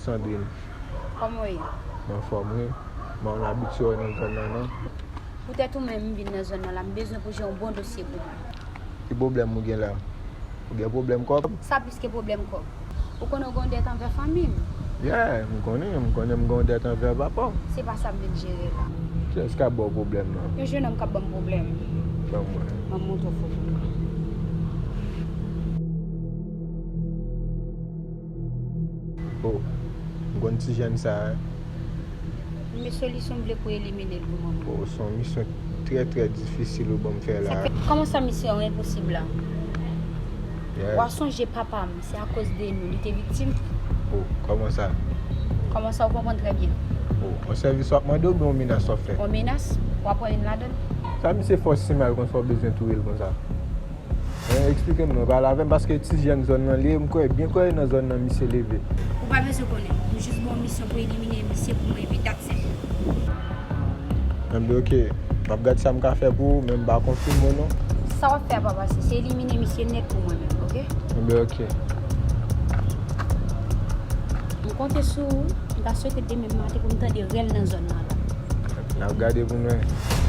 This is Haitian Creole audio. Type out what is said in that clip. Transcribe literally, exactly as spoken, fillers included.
Sandrine. Kòman w ye? M anfòm, wi. Mwen abitye w nan zòn nan, non? Poutèt ou menm, m vin nan zòn nan la, m bezwen pou jere yon bon dosye pou mwen. Ki pwoblèm ou gen la? Ou gen pwoblèm kòb? Sa plis ke pwoblèm kòb. Ou konnen w gen yon dèt anvè fanmi m. Yeah, m konnen, m konnen m gen yon dèt anvè papa w. Se pa sa m vin jere la. Kiyès k ap ba w pwoblèm nan? Yon jennonm k ap ban m pwoblèm. Ban m wè. M ap montre w foto l. Oh, m konn ti jèn sa a. Men solisyon m vle pou elimine l pou mwen. Oh, se yon misyon trè, trè difisil ou ban m fè la. Sa fè, kòman sa misyon an enposib la? Yeah. W a sonje papa m, se akoz de nou li te viktim. Oh, kòman sa? Kòman sa, ou konprann trè byen. Oh, yon sèvis w ap mande oubyen yon menas w ap fè? Yon menas, w a pran youn ladan l. Sa misye fè w si mal konsa w bezwen touye l konsa? Eh, eksplike m non, pale avè m, paske ti jèn zòn nan li ye, m kwè byen kwè nan zòn nan misye leve. Ou pa bezwen konnen, m jis ba w misyon pou elimine misye pou mwen epi dat sèt. Enben, oke, m ap gad sa m ka fè pou ou, men m pa konfime w non. Sa w ap fè a pa pase, se elimine misye nèt pou mwen menm, oke? Enben, oke. M konte sou ou, m ta swete demen maten pou m tande rèl nan zòn nan la. N ap gade pou nou wè.